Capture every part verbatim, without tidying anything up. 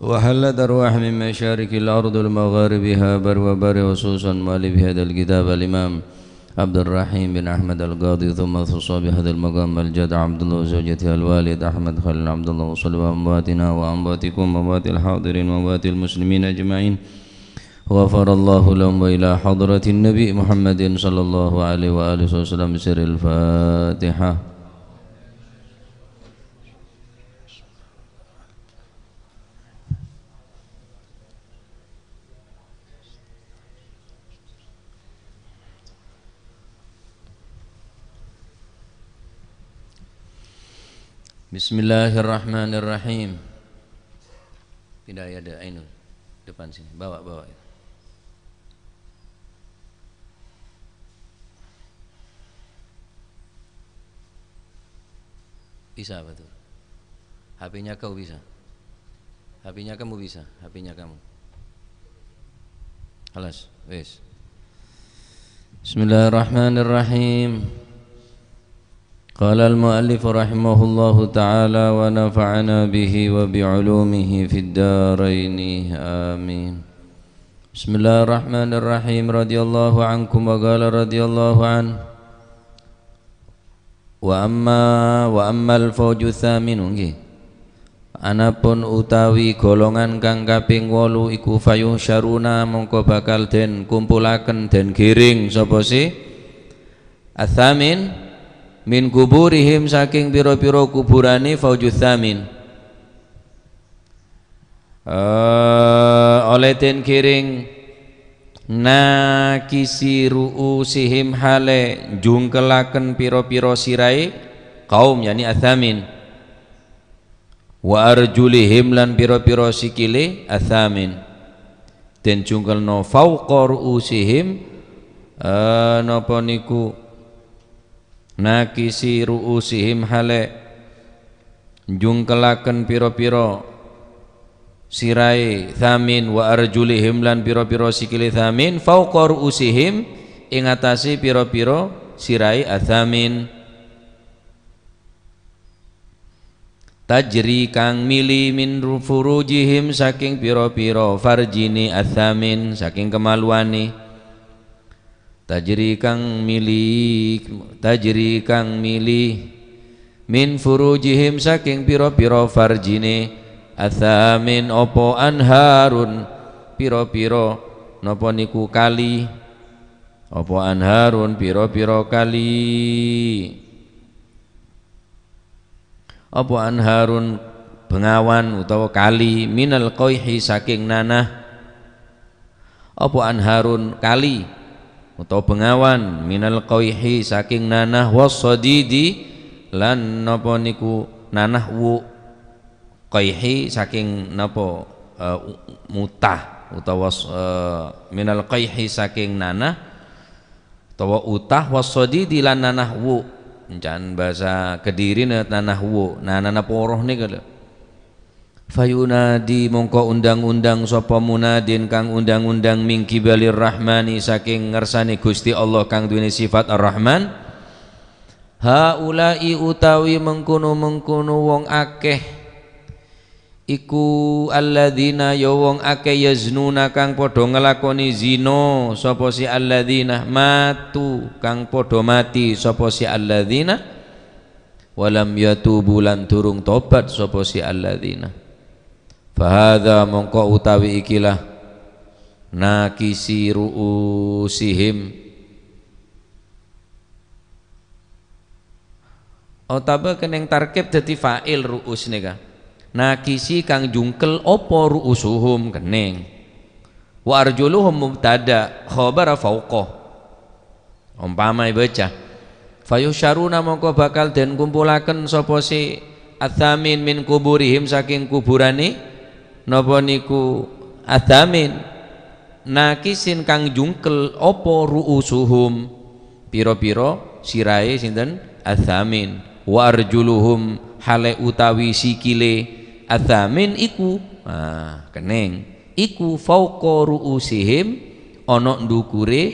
وحلت أرواح من مشارق الأرض ومغاربها بر وبر، خصوصا مؤلف هذا الكتاب الإمام عبد الرحيم بن أحمد القاضي، ثم خص بهذا المقام الجد عبد الله وزوجته الوالد أحمد خليل عبد الله، وصلوا أمواتنا وأمواتكم وأموات الحاضرين وأموات المسلمين أجمعين، غفر الله لهم، وإلى حضرة النبي محمد صلى الله عليه وآله وسلم سر الفاتحة. Bismillahirrahmanirrahim. Pindah ya, ada Ainul. Depan sini. Bawa, bawa. Bisa, betul. H P-nya kau bisa. H P-nya kamu bisa. H P-nya kamu. Khalas, wis. Bismillahirrahmanirrahim. Qala al-mu'allif rahimahullahu ta'ala wa nafa'ana bihi wa bi ulumihi fid daraini. Amin. Bismillahirrahmanirrahim. Radhiyallahu ankum wa qala radhiyallahu an. Wa amma, wa ammal fauju tsaminu, nggih. Anapun utawi golongan kang kaping wolu iku fayuhsyaruna, mongko bakal den kumpulaken, den giring sapa si Atsamin min kuburihim, saking pira-pira kuburane, fauju tsamin. Eh, oleh den giring nakisi ru'usihim hale jungkelaken pira-pira sirae kaum, yani atsamin. Wa arjulihim lan pira-pira sikile, atsamin. Den jungkelno fauqa ru'usihim, eh, napa niku, nakisi ru'usihim hale jungkelaken pira-pira sirae tsamin, wa arjulihim lan pira-pira sikile tsamin, fauqa ru'usihim, ing atase pira-pira sirae atsamin. Tajri kang mili min ru-, furujihim saking pira-pira farjine atsamin, saking kamaluane. Tajri kang mili, tajri kang mili min furujihim saking pira-pira farjine atsamin apa anharun pira-pira napa niku kali, apa anharun pira-pira kali. Apa anharun bengawan utawa kali minal qaihi saking nanah? Apa anharun kali utawa bengawan minal qaihi saking nanah, was sadidi lan napa niku nanah wu'? Qaihi saking napa, eh, u-, mutah utawa s-, eh, minal qaihi saking nanah, utawa utah, was sadidi lan nanah wu'. Encan basa Kedirina nanah wu', nanana poroh nèka lho. Fayunadi, mongko undang-undang sapa munadin kang undang-undang min qibalir Rahmani, saking ngersane Gusti Allah kang duweni sifat Ar-Rahman. Haula'i utawi mengkono-mengkono wong akeh. Iku alladzina ya wong akeh yaznuna kang padha nglakoni zina, sapa si alladzina, matu kang padha mati, sapa si alladzina, walam yatubu lan durung tobat, sapa si alladzina. Fahadza mongko utawi ikilah nakisi ru'usihim. Otabâ kennèng tarkib dhâddhi fa'il ru'us nèka. Nakisi kang jungkel apa ru'usuhum kennèng. Wa arjuluhum mubtada, khabara fauqa. Ompama èbâca, "Fayuhsyaruna mongko bakal den kumpulaken sapa si atsamin min kuburihim saking kuburane," napa niku atsamin? Nakisin kang jungkel apa ru'usuhum, pira-pira sirahe sinten? Atsamin. Wa arjuluhum, hale utawi sikile atsamin iku, ah, kennèng, iku fauqa ru'usihim, ana ndukure,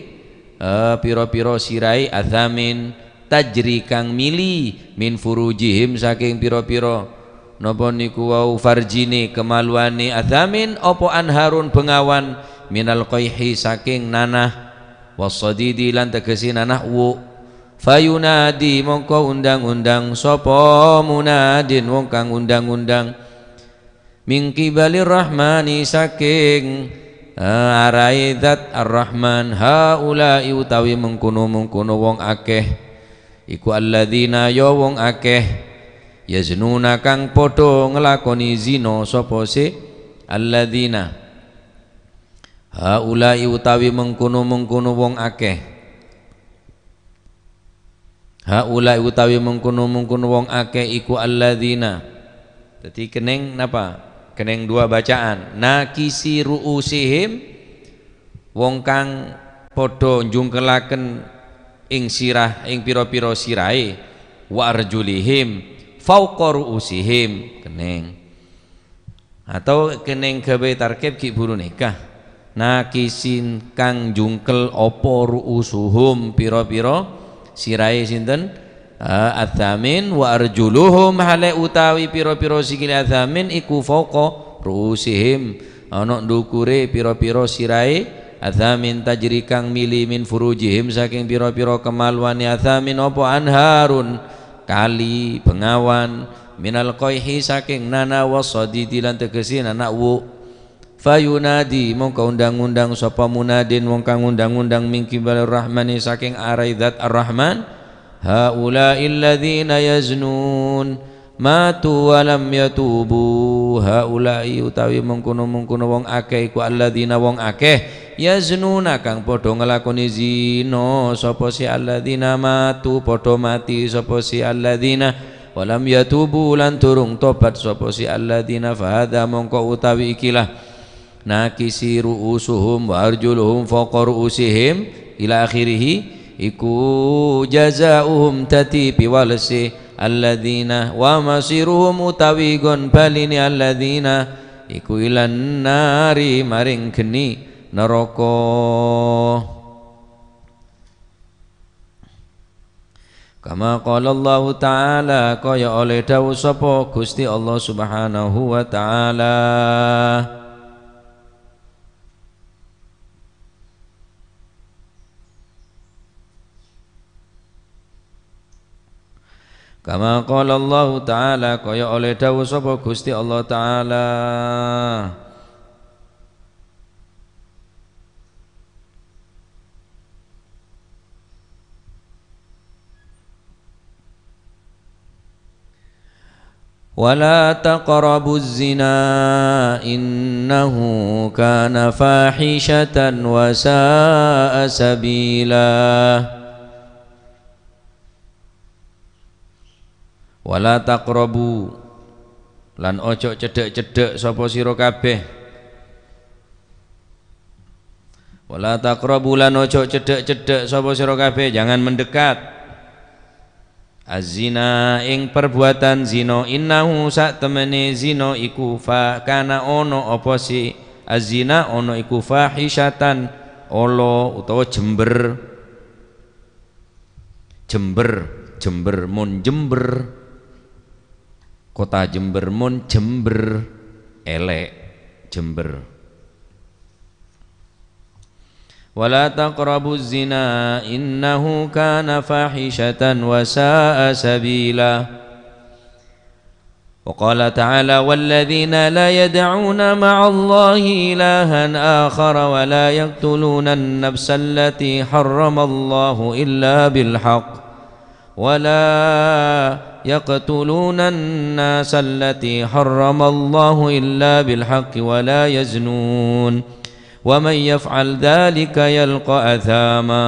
eh, pira-pira sirahe atsamin, tajri kang mili, min furujihim saking pira-pira Napa niku wau farjine, kamaluwane Athamin, apa anharun, bengawan, minal qayhi, saking nanah, was-sadidi, lan tegese nanah wu'. Fayunadi, mongko undang-undang, sapa munadin, wong kang undang-undang, min qibalir Rahmani, saking, eh, arahe Dzat Ar-Rahman, haula'i, utawi mengkono-mengkono wong akeh, iku alladzina, ya wong akeh, yaznuna, kang padha nglakone zina, sapa se alladzina. Haula'i, utawi mengkono-mengkono wong akeh. Haula'i, utawi mengkono-mengkono wong akeh, iku alladzina. Dadi kenneng napa? Kenneng dua bacaan. Nakisi ru'usihim, wong kang padha njungkellaken ing sirah, ing pira-pira sirahe, wa arjulihim, fauqa ru'usihim, kenneng. Atau kenneng gawe tarkib gi' buru neka. Nakisin, kang jungkel, apa ru'usuhum, pira-pira sirahe sinten? Ah, Athamin, wa arjuluhum, hale utawi pira-pira sikile Athamin iku fauqa ru'usihim, ana ndukure pira-pira sirahe Athamin, tajri, kang mili, min furujihim, saking pira-pira kamaluwane Athamin, apa anharun, kali, bengawan, minal qayhi, saking nana, was-sadidi, lan tegese nana wu'. Fayunadi, mongko undang-undang sapa munadin, wong kang undang-undang, min qibalir Rahmani, saking arahe Dzat Ar-Rahman, haula'il ladzina yaznun matu wa lam yatubu. Haula'i, utawi mengkono-mengkono wong akeh, iku alladzina, wong akeh, yaznuna, kang padha nglakone zina, sapa se alladzina matu, padha mati, sapa se alladzina, wa lam yatubu, lan durung tobat, sapa se alladzina, fahadza, mongko utawi ikilah, nakisi ru'usuhum wa arjuluhum fauqa ru'usihim, ila akhirih, iku jazauhum, dadi piwalese alladzina, wa masiruhum, utawi gon baline alladzina, iku ilan nari, maring geni neraka. Kama qala Allahu Ta'ala, kaya oleh dawuh sapa Gusti Allah Subhanahu wa Ta'ala. Kama qala Allahu Ta'ala, kaya oleh dawuh sapa Gusti Allah Ta'ala. Wa la taqrabuz zina innahu kana fahishatan wa sa'a sabila. Wa la taqrabu, lan ojo cedhek-cedhek sapa sira kabeh. Wa la taqrabu, lan ojo cedhek-cedhek sapa sira kabeh, jangan mendekat. Az-zina, ing perbuatan zina, innahu, sak temene zina iku, fa-, kana ono apa si az-zina, ono iku fahisyatan, olo utawa jember. Jember, Jember, mon Jember. Kota Jember, mon Jember. Elek, Jember. Wa la taqrabuz zina, innahu kana fahishatan wa sa'a sabila. Wa qala ta'ala, "Walladzina la yad'una ma'allahi ilahan akhara wa la yaqtuluna an-nafsa allati harramallahu illa bil haqq, wa la yaqtuluna an-nasa allati harramallahu illa bil haqqi wa la yaznun, wa man yaf'al dzalika yalqa athama."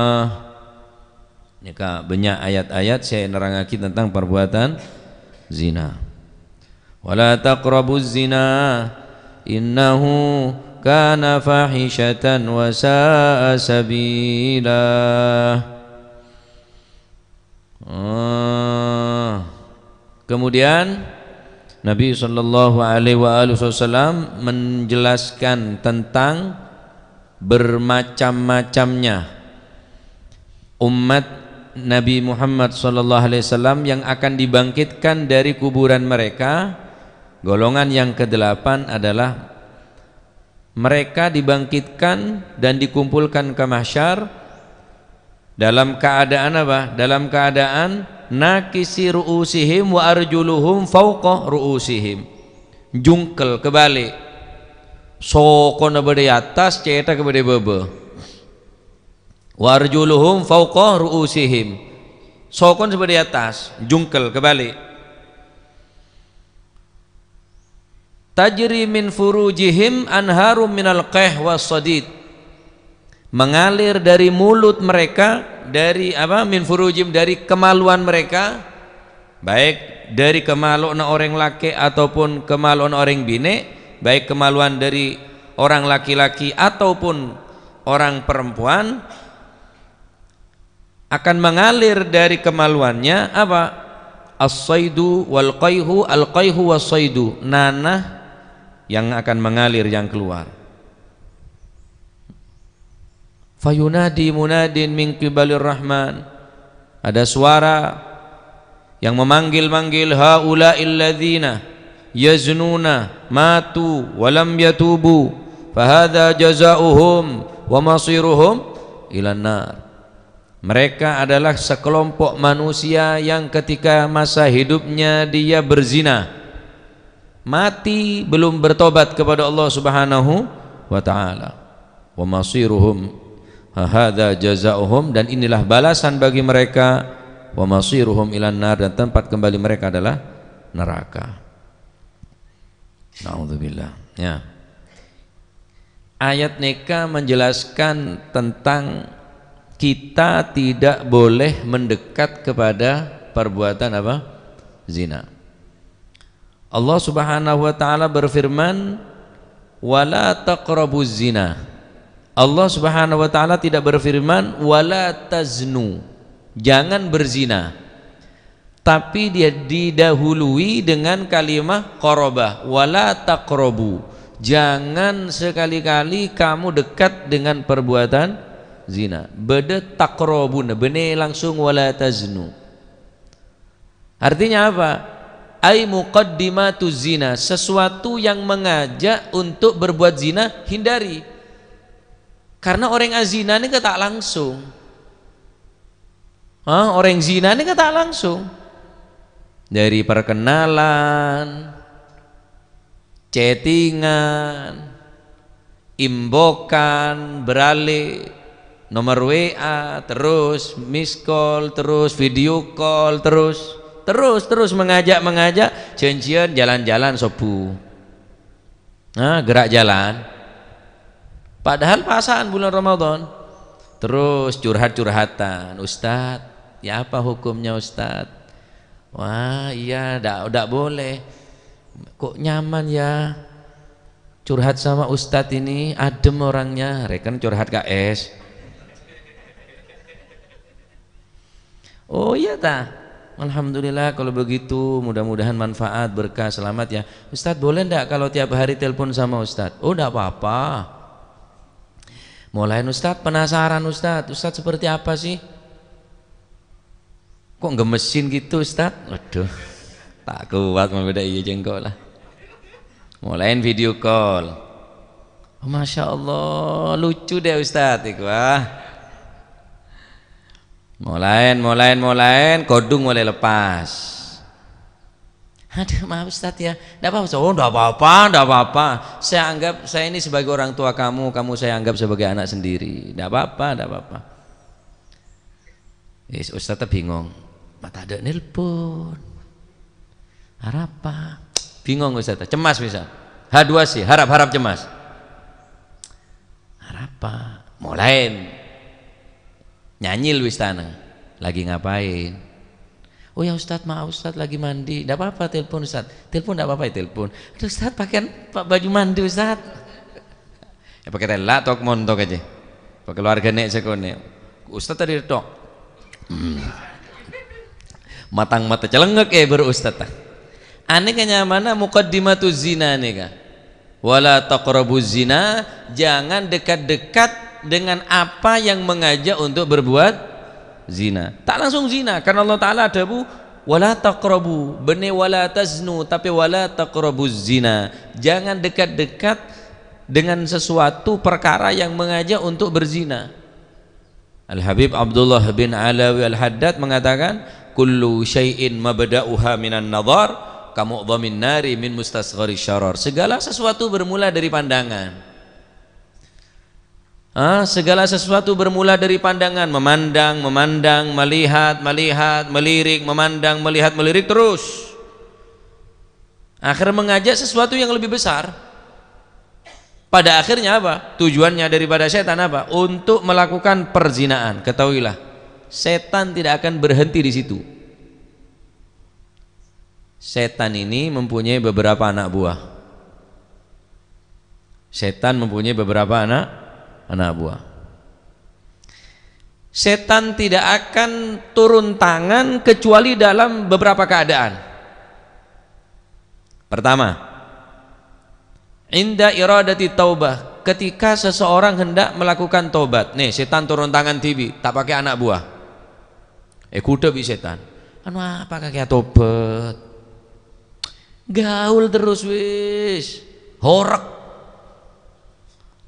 Nèka bânnya' ayat-ayat sè nerrangngaghi tentang parbuatan zina. "Wa la taqrabuz zina, innahu kana fahisyatan wa sa'a sabila." Eh, kemudian Nabi sallallahu alaihi wa alihi wasallam menjelaskan tentang bermacam-macamnya umat Nabi Muhammad sallallahu alaihi wasallam yang akan dibangkitkan dari kuburan mereka, Golongan yang kedelapan adalah mereka dibangkitkan dan dikumpulkan ke mahsyar dalam keadaan apa? Dalam keadaan nakisi ru'usihim wa arjuluhum fauqa ru'usihim. Jungkel, kebalik. Sokona bâdâ è attas, cèthagghâ bâdâ è bâbâ. Wa arjuluhum fauqa ru'usihim. Sokon sè bâdâ è attas, jungkel, kebalik. Tajri min furujihim anharum minal qayh was sadid. Mengalir dari mulut mereka, dari apa? Min furujim, dari kemaluan mereka, baik dari kemaluanna orèng lakè' ataupun kemaluanna orèng binè', baik kemaluan dari orang laki-laki ataupun orang perempuan, akan mengalir dari kemaluannya apa? As-saidu wal qayhu, al-qayhu was-saidu, nanah yang akan mengalir, yang keluar. Fayunadi munadin min qibalir rahman. Ada suara yang memanggil-manggil, "Haula'il ladzina yaznuna matu wa lam yatubu, fahadza jazauhum wa masiruhum ilan nar." Mereka adalah sekelompok manusia yang ketika masa hidupnya dia berzina, mati belum bertobat kepada Allah Subhanahu wa taala. "Wa masiruhum, hadza jazauhum," dan inilah balasan bagi mereka, "wa masiruhum ilan nar," dan tempat kembali mereka adalah neraka. Naudzubillah. Ya. Ayat nèka menjelaskan tentang kita tidak boleh mendekat kepada perbuatan apa? Zina. Allah Subhanahu wa taala berfirman, "Wa la taqrabuz zina." Allah Subhanahu wa taala tidak berfirman, "Wa la taznu." Jangan berzina. Tapi dia didahului dengan kalimah qarabah, "Wa la taqrabu." Jangan sekali-kali kamu dekat dengan perbuatan zina. Bâdâ taqrabuna, bânnè langsung "Wa la taznu." Artinya apa? Ai muqaddimatuz zina, sesuatu yang mengajak untuk berbuat zina, hindari. Karena orèng azina nèka ta' langsung. Hah? Orèng zina nèka ta' langsung. Dari perkenalan, chattingan, inboxan, beralih nomor W A, terus miss call, terus video call, terus, terus, terus mengajak-mengajak, janjian jalan-jalan sobbhu. Nah, gerak jalan. Padahal pasa'an bulan Ramadan. Terus curhat-curhatan, "Ustadz, ya apa hukumnya, Ustadz?" "Wah, iya, ndak, ndak boleh." "Kok nyaman ya curhat sama ustadz ini, adem orangnya." Rèken curhat ka es. "Oh iya ta? Alhamdulillah kalau begitu, mudah-mudahan manfaat, berkah, selamat ya. Ustadz, boleh ndak kalau tiap hari telepon sama ustadz?" "Oh, ndak apa-apa." "Molaèn ustadz, penasaran ustadz. Ustadz seperti apa sih?" "Kok gemesin gitu, Ustadz?" Waduh, ta' kowat mabâdâ iyâ jengko lah. Molaèn video call. "Oh, Masya Allah, lucu deh Ustadz," iku, ah. Molaèn, molaèn, molaèn, kodhung molaè lepas. "Aduh, maaf Ustadz ya." "Ndak apa-apa." "Oh, ndak apa-apa, ndak apa-apa. Saya anggap, saya ini sebagai orang tua kamu, kamu saya anggap sebagai anak sendiri. Ndak apa-apa, ndak apa-apa." Wis, ustadz bingong. "Ma' tadâ' nelpon. Arapa?" Bingong ustadz, cemas misal. H dua C, harap-harap cemas. "Arapa?" Molaèn. Nyanyi lu istana. "Lagi ngapain?" "Oh ya ustadz, maaf ustadz, lagi mandi." "Ndak apa-apa, telepon ustadz." "Telepon ndak apa-apa ya, telepon." "Aduh ustadz, pakaian pa-, baju mandi ustadz." Ya, pakai tela tok montok aja. Pakai keluarga nek sekolah. Ustadz tadi tok. Hmm. Matang mata celengek ya baru ustadz ta. Anè kenyamana muqaddimatu zina nèka. "Wala taqrabu zina," jangan dekat-dekat dengan apa yang mengajak untuk berbuat zina. Tak langsung zina, karena Allah Ta'ala adhâbu, "Wala taqrabu," bânnè "wala taznu," tapè "wala taqrabuz zina." Jangan dekat-dekat dengan sesuatu perkara yang mengajak untuk berzina. Al-Habib Abdullah bin Alawi Al-Haddad mengatakan, "Kullu syai'in mabda'uha minan nadhar, kamu'dhamin nari min mustasghari syarar." Segala sesuatu bermula dari pandangan. Ah, segala sesuatu bermula dari pandangan, memandang, memandang, melihat, melihat, melirik, memandang, melihat, melirik terus. Akhir mengajak sesuatu yang lebih besar. Pada akhirnya apa? Tujuannya daripada setan apa? Untuk melakukan perzinaan. Ketahuilah, setan tidak akan berhenti di situ. Setan ini mempunyai beberapa anak buah. Setan mempunyai beberapa anak, anak buah. Setan tidak akan turun tangan kecuali dalam beberapa keadaan. Pertama, inda iradati taubah, ketika seseorang hendak melakukan tobat. Nih, setan turun tangan dhibi', ta' pakè anak buah. Èghudhâ bi' setan. "Anu apa kakè atobat? Gaul terus wis. Horek.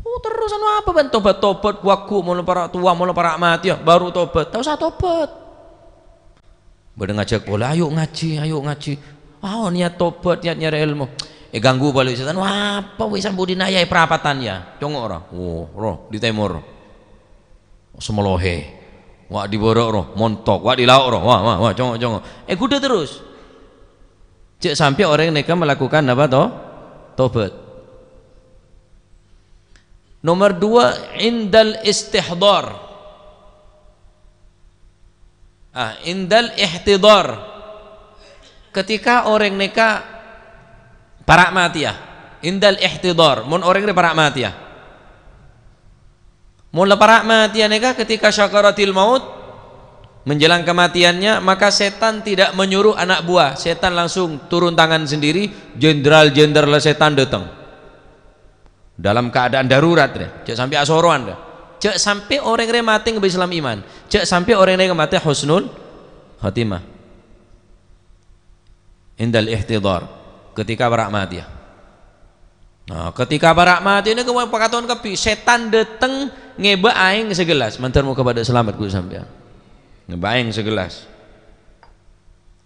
Oh, terus anu apa bân tobat-tobat, wagu molo para' towa, molo para' matè, ya, baru tobat. Ta' osa tobat." Bâdâ ngajhâk polè, "Ayo ngajhi, ayo ngajhi." Ah, niat tobat, niat nyarè èlmo. Èganggu polè setan. "Wah, apa wis sampè' dinna' ya, è prapatan ya? Congo' ra." Oh, roh, di tèmor. Sè Molohe. Wa' di bârâ' roh, montok. Wa' di lao' roh. Wah, wah, wah, congo', congo'. Èghudhâ terus. Jhâ' sampè' orèng nèka malakukan apa to? Tobat. Nomor dua, indal istihdar. Ah, indal ihtidar. Ketika orèng nèka para' matèya. Indal ihtidar, mon orèng rè para' matèya. Mon la para' matèya nèka ketika sakaratil maut, menjelang kematiannya, maka setan tidak menyuruh anak buah. Setan langsung turun tangan sendiri, jenderal-jenderal setan datang. Dalam keadaan darurat, rè. Jhâ' sampè' asorowan, rè. Jhâ' sampè' orèng rè matè ngabâ Islam iman. Jhâ' sampè' orèng rè matè husnul khatimah. Indal ihtidar. Ketika para' matèya. Nah, ketika para' matèya nèka pakaton kabbhi, setan dâteng ngèbâ aèng sagellas. Mandhâr moghâ padâ salamet, ghu, sampèyan. Ngèbâ aèng sagellas.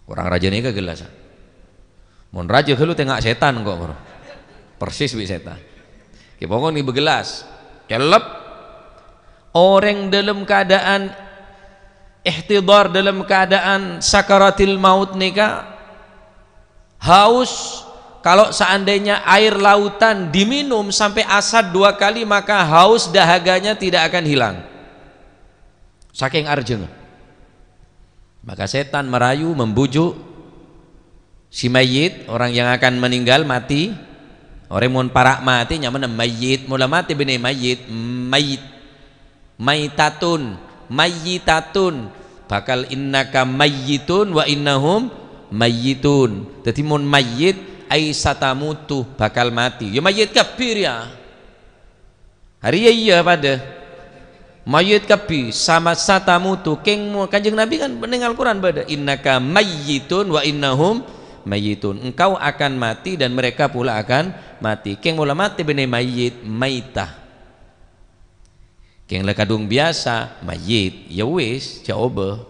Korang rajâ nèka gellas. Mon rajâ ghâllu tengnga' setan kok, bro. Persis bi' setan. Kè pokok nèka begelas. Cellep. Orèng dalam keadaan ihtidar, dalam keadaan sakaratil maut nèka, haus, kalau seandainya air lautan diminum sampai asat dua kali, maka haus dahaganya tidak akan hilang. Saking arjângnga. Maka setan marayu, membujuk si mayyit, orang yang akan meninggal, mati. Orèng mon para' matè nyamana mayyit, mon la matè bânnè mayyit, mayyit. Maitatun, mayyitatun. Bakal innaka mayyitun wa innahum mayyitun. Dâddhi mon mayyit, ai satamutu, bakal matè. Ya mayyit kabbhi rèya. Arèya iyâ padâ. Mayyit kabbhi, sama satamutu. Kèng mo-, Kanjeng Nabi kan neng Al-Qur'an bâdâ, "Innaka mayyitun wa innahum mayyitun." Engkau akan mati dan mereka pula akan mati. Kèng mon la matè bânnè mayyit, maitah. Kèng la kadhung biyasa, mayyit, ya wis, jhâ' obâ.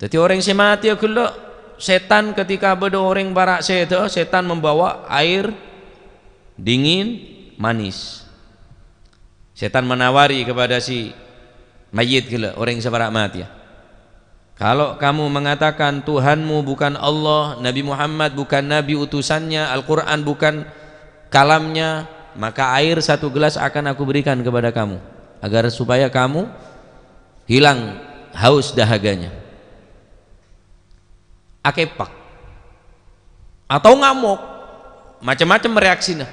Dâddhi orèng sè matèya ghellâ', setan ketika bâdâ orèng para' sèdhâ, setan membawa air dingin manis. Setan menawari kepada si mayyit ghellâ', orèng sè para' matèya. Kalau kamu mengatakan Tuhanmu bukan Allah, Nabi Muhammad bukan nabi utusannya, Al-Qur'an bukan kalamnya, maka air satu gelas akan aku berikan kepada kamu, agar supaya kamu hilang haus dahaganya. Akepek. Atau ngamok. Macem-macem reaksina.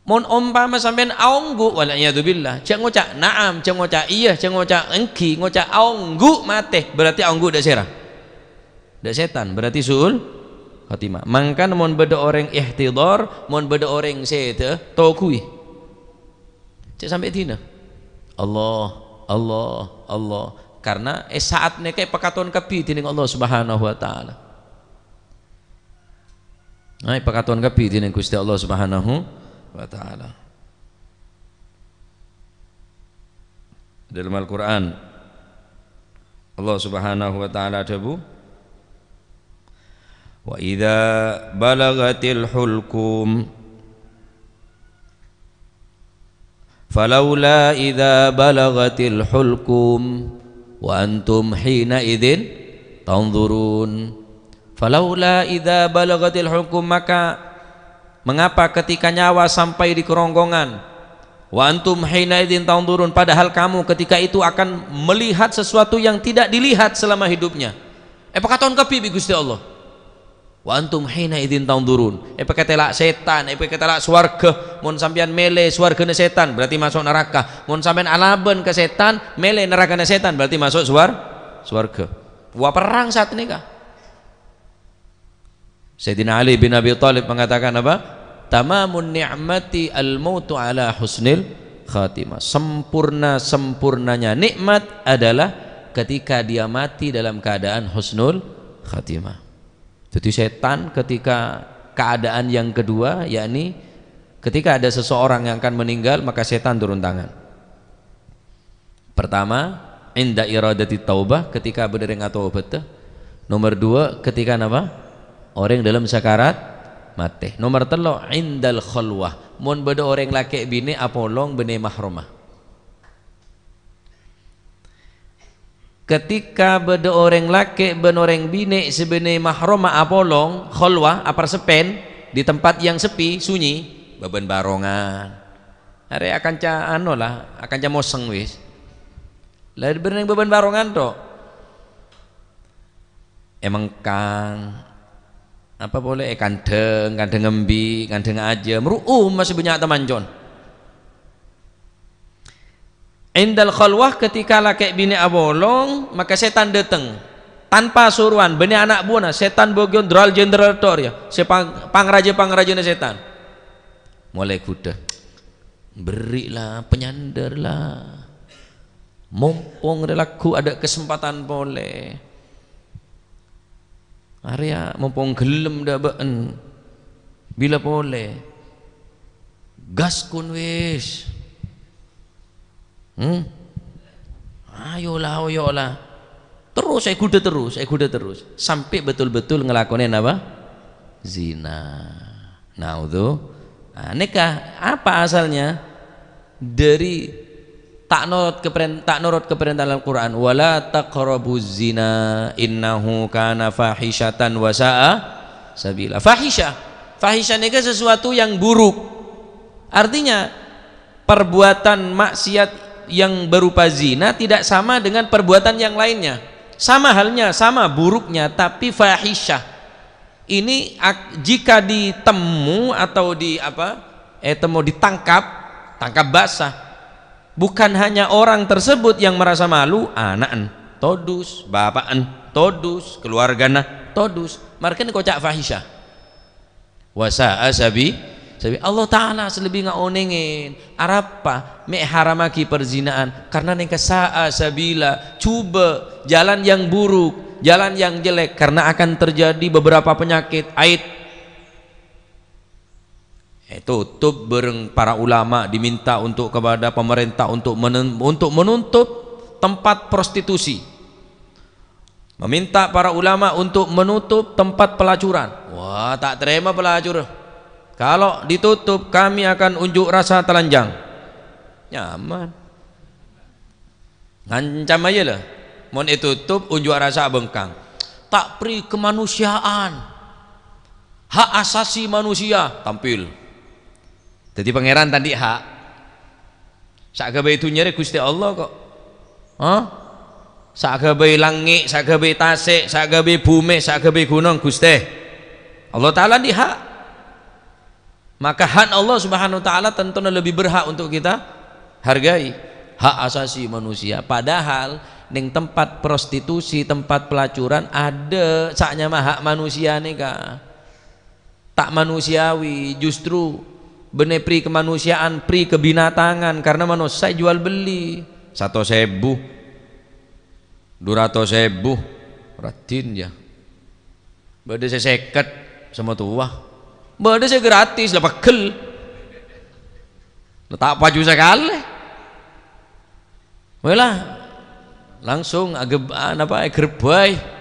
Mon ompama sampèyan aongghu, wal iyadzu billah, jhâ' ngoca' na'am, jhâ' ngoca' iyâ, jhâ' ngoca' èngghi, ngoca' aongghu matè, berarti aongghu dâ' sèra? Dâ' setan, berarti su'ul khatimah. Mangkana mon bâdâ orèng ihtidhar, mon bâdâ orèng sèdhâ, toghuwi. Jhâ' sampè' dina. Allah, Allah, Allah. Karna è sa'at nèka èpakatowan kabbhi dhinèng Allah Subhanahu wa Ta'ala. Nah, èpakatowan kabbhi dhinèng Ghustè Allah Subhanahu wa Ta'ala. Dalam Al-Qur'an, Allah Subhanahu wa Ta'ala adhâbu, "Wa idza balagatil hulqum, falaula idza balagatil hulqum, wa antum hina idzin tanzurun." "Falaula idza balagatil hulqum," maka mengapa ketika nyawa sampai di kerongkongan, "wa antum hina idzin tanzurun," padahal kamu ketika itu akan melihat sesuatu yang tidak dilihat selama hidupnya. Èpakatowan kabbhi bi' Ghustè Allah. "Wa antum hina idzin tanzurun." Èpakatèla' sètan, èpakatèla' sowarghâ. Mon sampèyan mèlè sowarghâna sètan, berarti maso' naraka. Mon sampèyan alabân ka sètan, mèlè narakana sètan, berarti maso' sowar-, sowarghâ. Wa perrang sa'at nèka. Sayyidina Ali bin Abi Thalib mengatakan apa? "Tamamun ni'mati al-mautu ala husnil khatimah." Sempurna-sempurnanya nikmat adalah ketika dia mati dalam keadaan husnul khatimah. Jadi, setan ketika keadaan yang kedua, yakni ketika ada seseorang yang akan meninggal, maka setan turun tangan. Pertama, inda iradati taubah, ketika bâdâ orèng atobât. Nomor dua, ketika napa? Orèng dalam sakarat matè. Nomor tello', indal khalwah. Mon bâdâ orèng lakè' binè' apolong bânnè mahromma. Ketika bâdâ orèng lakè' bân orèng binè' sè bânnè mahromma apolong, khalwah, aparseppèn, di tempat yang sepi, sunyi, bâbân barongan. Arè akanca ano la, akanca mosèng wis. La bârnèng bâbân barongan tok. Èmengkang. Apa polè èkandhâng, kandhâng embi', kandhâng ajâm, ru'um masih bânnya' tamancon. Indal khalwah, ketika lakè' binè' apolong, maka setan dâteng. Tanpa sorowan, bânnè ana' buwâna, setan bâgiyân dral jenderal tor ya, sè pang-, pangrajâ-pangrajâna setan. Molaè ghudhâ. Berri' la, panyandâr la. Mompong rè lagghu' adâ' kasempadhân polè. Arèya mompong ghellem dâ' bâ'en. Bilâ polè. Gaskon wis. Hmm? Ayo la, oyo' la. Terros èghudhâ terros, èghudhâ terros. Sampè' betul-betul ngalakonè napa? Zina. Naudzu-, ah, nèka apa asalnya? Dâri ta' norot ka peren-, ta' norot ka parènta Al-Qur'an, "Wa la taqrabuz zina innahu kana fahisyatan wa sa'a sabila." Fahisyah. Fahisyah nèka sesuatu yang buruk. Artinya, perbuatan maksiat yang berupa zina tidak sama dengan perbuatan yang lainnya. Sama halnya, sama buruknya, tapi fahisyah. Ini ak-, jika ditemu atau di apa, eh, temu ditangkap, tangkap basah. Bukan hanya orang tersebut yang merasa malu, ana'en todus, bapa'en todus, keluargana todus. Marken koca' fahisyah. Wa sa'a sabi-, sabi-, Allah Ta'ala sè lebbi ngaonèngè. Arapa? Mè' èharammaghi perzinaan. Karena nèka sa'a sabila, jhubâ', jalan yang buruk, jalan yang jelek. Karena akan terjadi beberapa penyakit, aid. Ètotop bâreng para ulama, diminta untuk kepada pemerintah untuk menen-, untuk menutup tempat prostitusi. Meminta para ulama untuk menutup tempat pelacuran. Wah, ta' tarèma pelacur. Kalau ditutup, kami akan unjuk rasa telanjang. Nyaman. Ngancam aja lah. Mon ètotop, unjuk rasa abengkang. Ta' pri kemanusiaan. Hak asasi manusia, tampil. Dhâddhi Pangèran ta' andi' hak. Saghâbây dhunnya rè Ghustè Allah kok. Hah? Saghâbây langngè', saghâbây tasè', saghâbây bhumè, saghâbây ghunong, Ghustè. Allah Ta'ala andi' hak. Maka hak Allah Subhanahu wa Ta'ala tentunya lebih berhak untuk kita hargai. Hak asasi manusia. Padahal neng tempat prostitusi, tempat pelacuran, ada sa'nyama hak manusia nèka. Ta' manusiawi, justru bânnè pri kemanusiaan, pri kebinatangan, karena manossa jual beli. Satos èbu. Du ratos èbu, raddhin, yâ. Bâdâ sè sèket, sè matowa. Bâdâ sè gratis, la pegghel. La ta' paju sakalè. Wèla, langsung ageb-, a-, napa, ègrebbhâi.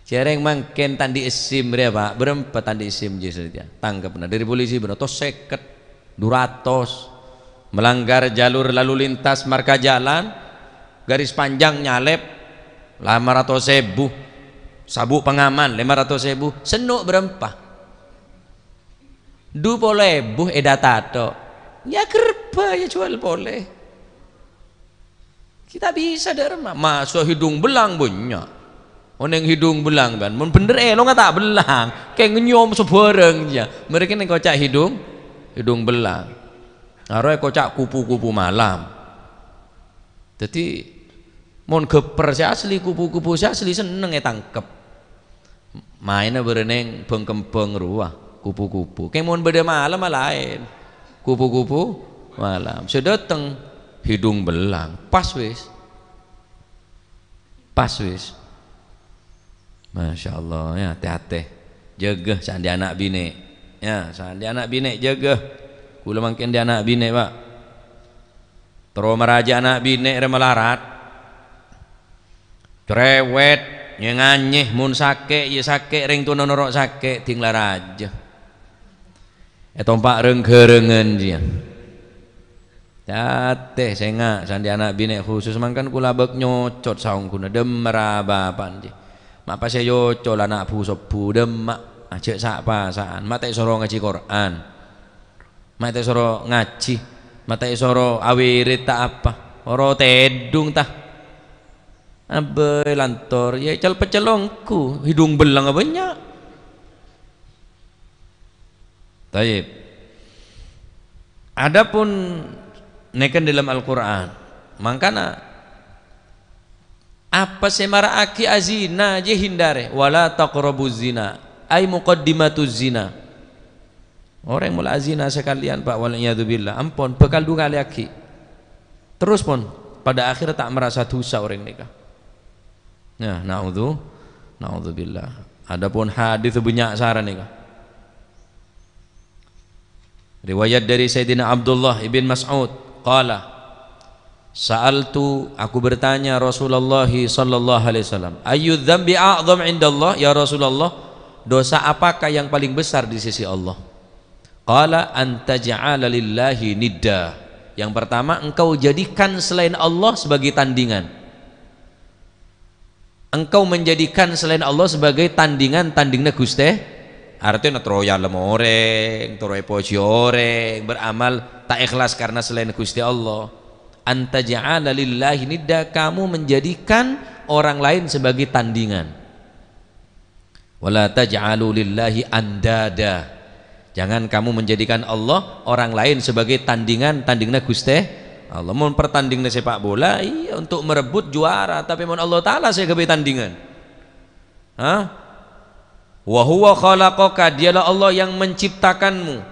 Jhâreng mangkèn ta' andi' SIM rèya, Pak. Bârâmpa ta' andi' SIM, jhi, sadhâjâ. Tangkep, nah, dâri polisi bâdâ, tos sèket, du ratos. Melanggar jalur lalu lintas marka jalan, garis panjang nyalèp, lèma ratos èbu. Sabuk pengaman, lèma ratos èbu. Senno' bârâmpa? Du polo èbu èdata tok. Yâ, grebbhâi, yâ, juwâl polè. Kita bisa dâ' remma. Masa hidung belang bânnya'. Onèng hidung belang, bân. Mon bhendher èlongnga ta' belang. Kèng nyèyom sabhârâng, yâ. Mèrèkè nèng koca' hidung, hidung belang. Arowa koca' kupu-kupu malam. Dhâddhi, mon ghâpper sè asli, kupu-kupu sè asli senneng ètangkep. Maènna bârâ nèng bâng-kembâng rowa, kupu-kupu. Kèng mon bâdâ malemma laèn. Kupu-kupu malam. Sè dâteng hidung belang. Pas wis. Pas wis. Masya Allah, yâ, tè-atè. Jâgâ, sè andi' ana' binè'. Yâ, sè andi' ana' binè', jâgâ. Kaulâ mangkèn andi' ana' binè', Pak. Terro marajâ ana' binè' rè malarat. Cerewet, nyè-nganyè, mon sakè', yâ sakè', rèng towana noro' sakè', dhing la rajâ. Ètompa' reng-ghârângan, jiyâ. Tè-atè, sènga', sè andi' ana' binè' khusus, mangkana kaulâ abâk nyocot saongghuna, dâmma ra bapa'na, jiyâ. Ma' pas èyocol ana' bu-, sobbhu, dâmma, ajâ' sa'-pasa'an, ma' ta' èsoro ngajhi Qur'an. Ma' ta' èsoro ngajhi, ma' ta' èsoro awirid ta' apa. Oro tèdung ta. Abbâ lantor, yâ cel-pecel ongghu, hidung belang bânnya'. Tayyib. Adapun nèka dâlem Al-Qur'an, mangkana apa sè mara'aghi azina, jiyâ hindari. "Wala taqrabuz zina," ay muqaddimatuz zina. Orèng mola azina sakalèyan, Pak, wal iyadzu billah, ampon, bhâkal du kalè aghi'. Terros, pon, pada akhirra ta' marasa dhusa orèng nèka. Nah, na'udzu-, na'udzubillah. Adapun hadis bânnya' sara nèka. Riwayat dari Sayyidina Abdullah ibn Mas'ud, qala, "Sa'altu," aku bertanya Rasulullah sallallahu alaihi wasallam, "Ayyu dzambi a'dzam indallah, ya Rasulullah, dosa apakah yang paling besar di sisi Allah?" Qala, "An taj'ala lillahi nidda." Yang pertama, engkau jadikan selain Allah sebagai tandingan. Engkau menjadikan selain Allah sebagai tandingan-tandinganna Ghustè, artèna terro èalem orèng, terro èpojhi orèng, beramal tak ikhlas karena selain Ghustè Allah. An taj'ala lillahi nidda, kamu menjadikan orang lain sebagai tandingan. "Wala taj'alu lillahi andada." Jangan kamu menjadikan Allah, orang lain, sebagai tandingan-tandinganna Ghustè Allah. Mon pertandinganna sepak bola, iyâ, untuk merebut juara, tapè mon Allah Ta'ala sè èghâbây tandingan. Hah? "Wa huwa khalaqaka," dialah Allah yang menciptakanmu.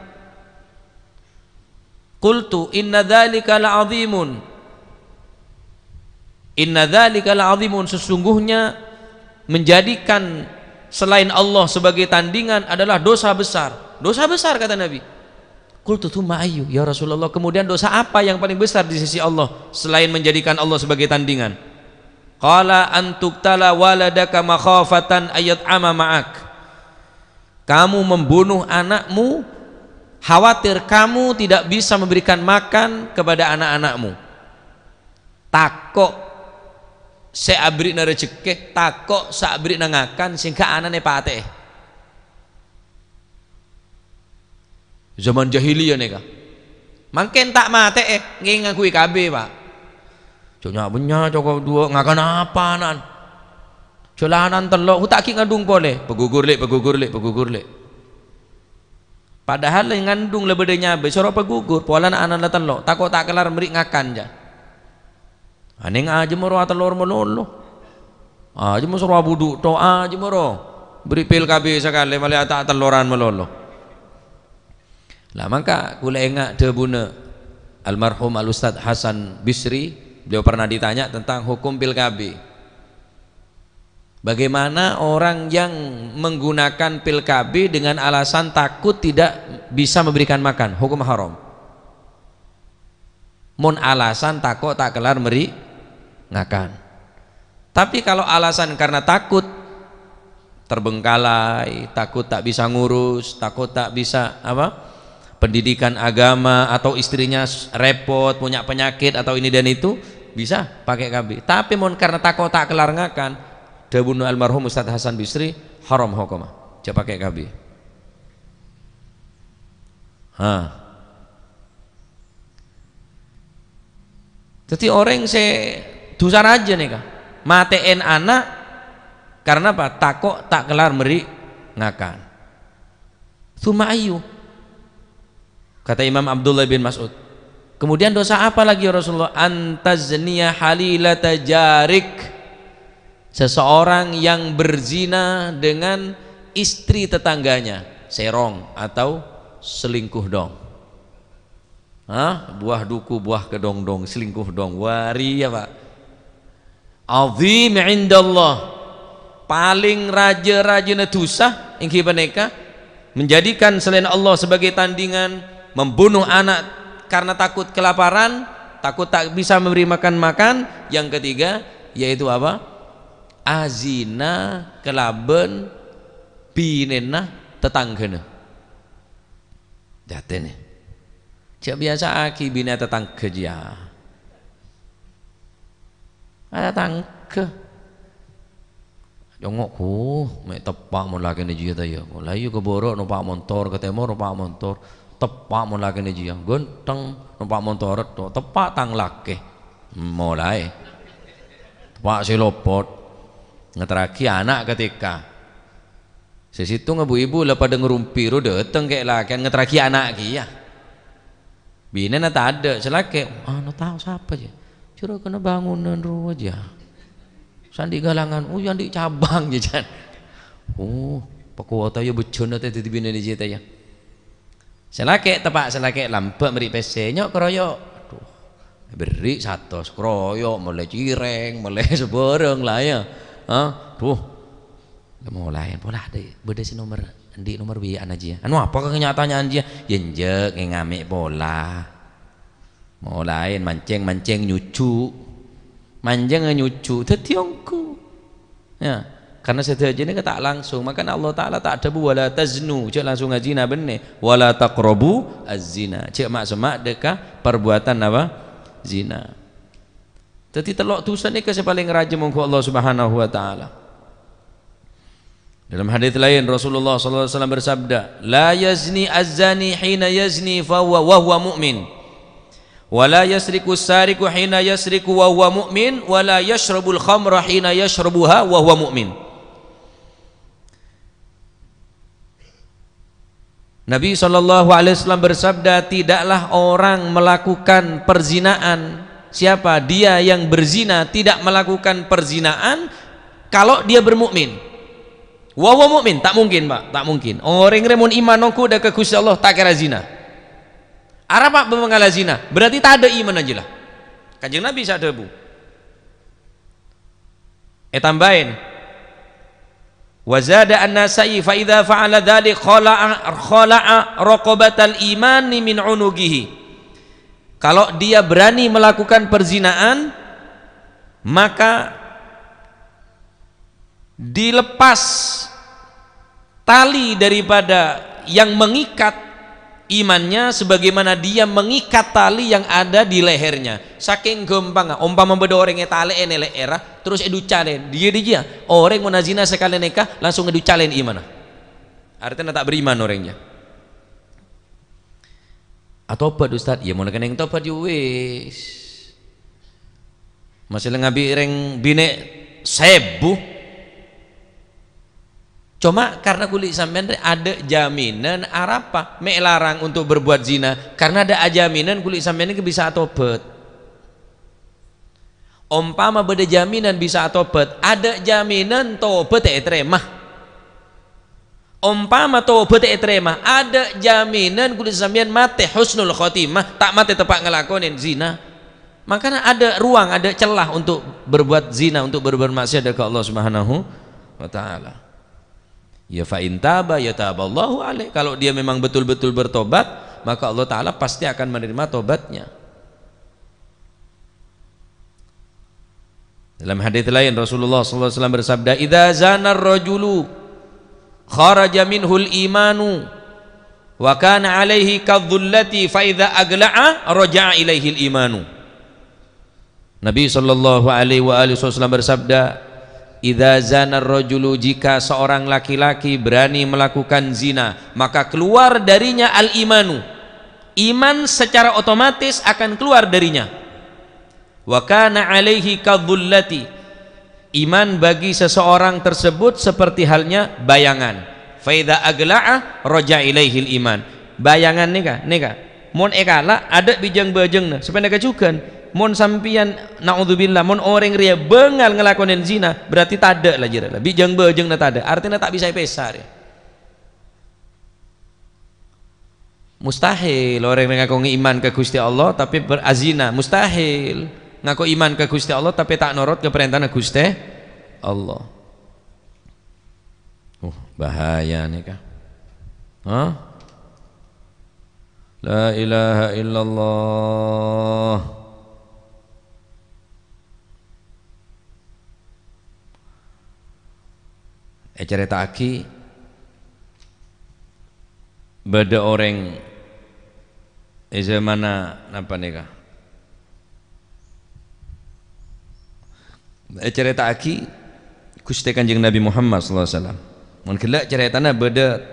Qultu, "Inna dzalika la'adzimun." "Inna dzalika la'adzimun," sesungguhnya menjadikan selain Allah sebagai tandingan adalah dosa besar. Dosa besar, kata Nabi. Qultu, "Tsumma ayyu, ya Rasulullah?" Kemudian dosa apa yang paling besar di sisi Allah selain menjadikan Allah sebagai tandingan? Qala, "An tuqtala waladaka makhafatan ayyat'ama ma'ak." Kamu membunuh anakmu, khawatir kamu tidak bisa memberikan makan kepada anak-anakmu. Tako' sè abherri'na rejekkè, tako' sè abherri'na ngakan, sehingga ana'na èpatè'è. Zaman jahiliyah nèka. Mangkèn ta' matè'è, ngè-, ngangghuy KB, Pak. Jhâ' nya'-bânnya' cokop duwâ', ngakan apa ana'na? Jhâ' la ana'na tello', ghu ta' ghi' ngandung polè. Pagugur, Lè', pagugur, Lè', pagugur, Lè'. Padahal ngandung la bâdâ nyabâ, soro pagugur, polana ana'na la tello', tako' ta' kellar mèrri' ngakan, jâ. Anèng ajâmma ro atellor malolo. Ajâmma soro abudhu' to, ajâmma ro. Bherri' pil KB sakalè, malè ta' atelloran malolo. La, mangka kaulâ enga' dhâbuna almarhum Al Ustadz Hasan Bisri, Beliau pernah ditanya tentang hukum pil K B. Bagaimana orang yang menggunakan pil K B dengan alasan takut tidak bisa memberikan makan? Hukum haram. Mon alasan tako' ta' kellar mèrè ngakan. Tapi kalau alasan karena takut, terbengkalai, takut tak bisa ngurus, takut tak bisa, apa, pendidikan agama, atau istrinya s-, repot, punya penyakit, atau ini dan itu, bisa pakai K B. Tapi mon karena tako' ta' kellar ngakan, dhâbuna almarhum Ustadz Hasan Bisri, haram hukoma. Jhâ' pakai K B. Ha. Dhâddhi orèng sè dhusa rajâ nèka, matè'èn ana' karna apa? Tako' ta' kellar mèrè ngakan. "Tsumma ayyu?" Kata Imam Abdullah bin Mas'ud, "Kemudian dosa apa lagi, ya Rasulullah?" "Antazniya halilata jarik." Seseorang yang berzina dengan istri tetangganya, sèrong atau selingkuh dong. Hah? Buah duku, buah kedondong, selingkuh dong. Wah, rèya, Pak. Azim indallah. Paling rajâ-rajâna dhusa èngghi panèka menjadikan selain Allah sebagai tandingan, membunuh anak karena takut kelaparan, takut tak bisa memberi makan makan. Yang ketiga, yaitu apa? Azina kalabân binèna tatangghâna. Jâtèna. Jhâ' biyasa'aghi binè tatangghâ, jiyâ. Ah, tatangghâ. Nyongngo', "Huh, mè' teppa' mon lakèna jiyâ, ta, yâ?" La iyâ, ka bârâ' nompa' montor, ka tèmor nompa' montor. Teppa' mon lakèna jiyâ. Ghântheng, nompa' montor, to-, teppa' tang lakè. Molaè. Teppa' sè lopot. Ngaterraghi ana' ka T K. Sè sèttonga bu-ibu la padâ ngarompi ro dâteng kè' lakèn ngaterraghi ana' kèya. Binèna tadâ', sè lakè', "Anu tao sapa, jâ?" "Juragânna bângonèn rowa, jâ." "Sè andi' galangan?" "Oh, yâ andi' cabang, jâ, jân." Oh, pakowata yâ bhâjjhâna tè dhâddhi binè jiyâ tè yâ. Sè lakè' teppa' sè lakè' lambâ' mèrè pèssè, nyo' karoyok. Aduh, bherri' satos, karoyok, mellè cireng, mellè sabhârâng la yâ. Hah? Duh. Molaè, pola dâ', bâdâ sè nomer, andi' nomer bi'ana jiyâ. Anu apa kè nya-tanya'an jiyâ? Yâ enjâ', ngènga' mè' pola. Molaè mancèng-mancèng nyuju. Manjeng nyuju, dhâddhi ongghu. Yâ, karna sadhâjâna kè ta' langsung. Makana Allah Ta'ala ta' adhâbu, "Wa la taznu," jhâ' langsung azina bânnè. "Wa la taqrabu az-zina," jhâ' ma'-, semma' dâ' ka parbuatan apa? Zina. Dhâddhi tello' dhusa nèka sè palèng rajâ mongghu Allah Subhanahu wa Ta'ala. Dalam hadits laèn, Rasulullah sallallahu alaihi wasallam bersabda, "La yazni az-zani hina yazni fa huwa, wa huwa mu'min. Wa la yasriqu sariqu hina yasriqu wa huwa mu'min, wa la yashrabul khamra hina yashrabuha wa huwa mu'min." Nabi sallallahu alaihi wasallam bersabda, "Tidaklah orang melakukan perzinaan." Siapa? Dia yang berzina tidak melakukan perzinaan kalau dia bermukmin. Wa huwa mu'min, ta' mungkin, Pak, ta' mungkin. Orèng rè mon iman ongghu dâ' ka Ghustè Allah, ta' kèra zina. Arapa bâ' mangkana zina? Berarti tadâ' imanna jiyâ la. Kanjeng Nabi sè adhâbu. Ètambâi, "Wa zada an-Nasa'i, fa idza fa'ala dzalik khala'a, khala'a raqabatal imani min unuqihi." Kalau dia berani melakukan perzinaan, maka dilepas tali daripada yang mengikat imannya sebagaimana dia mengikat tali yang ada di lehernya. Sakèng ghâmpanga, ompama bâdâ orèng ètalè'è nè lè'èrra, terros èducalèn. Diyâ, diyâ, orèng mon azina sakalè nèka langsung èducalèn imanna. Artèna ta' beriman orèng jiyâ. "Atobhât, Ustad." "Iyâ, mon kennèng tobhât, yâ wis." Masè la ngabi' rèng binè' sèbu. Coma karna kulâ sampèyan rè adâ' jaminan arapa mè' larang untuk berbuat zina, karna adâ' jaminan kulâ sampèyan nèka bisa atobhât. Ompama bâdâ jaminan bisa atobhât, adâ' jaminan tobhât ètarèma. Ompama tobhât ètarèma, adâ' jaminan kulâ sampèyan matè husnul khotimah, ta' matè teppa' ngalakonè zina. Makanya ada ruang, ada celah untuk berbuat zina, untuk berbuat maksiat ke Allah Subhanahu wa Ta'ala. Ya, fa in taba, ya taballahu alaih. Kalau dia memang betul-betul bertobat, maka Allah Ta'ala pasti akan menerima tobatnya. Dalam hadis lain, Rasulullah sallallahu alaihi wasallam bersabda, "Idza zana rajulu kharaja minhul imanu wa kana alaihi kadzullati fa idza agla'a raja'a ilaihil imanu." Nabi sallallahu alaihi wa alihi wasallam bersabda, "Idza zana rajulu, jika seorang laki-laki berani melakukan zina, maka keluar darinya al-imanu." Iman secara otomatis akan keluar darinya. "Wa kana alaihi kadzullati." Iman bagi seseorang tersebut seperti halnya bayangan. "Fa idza agla'a raja ilaihil iman." Bayangan nèka, nèka. Mon èkala', adâ' bi' jâng-bâjângnga. Sapanèka jhughân, mon sampèyan, naudzubillah, mon orèng rèya bângal ngalakonè zina, berarti tadâ' la jârèya la. Bi' jâng-bâjângnga tadâ'. Artèna ta' bisa èpèsa rèya. Mustahil orèng ngako iman ka Ghustè Allah tapè ber-, azina. Mustahil ngako iman ka Ghustè Allah tapè ta' norot ka parèntana Ghustè Allah. Uh, bahaya nèka. Hah? La ilaha illallah. Ècarèta'aghi bâdâ orèng è zamanna napa nèka? Ècarèta'aghi Ghustè Kanjeng Nabi Muhammad sallallahu alaihi wasallam. Mon ghellâ' carètana bâdâ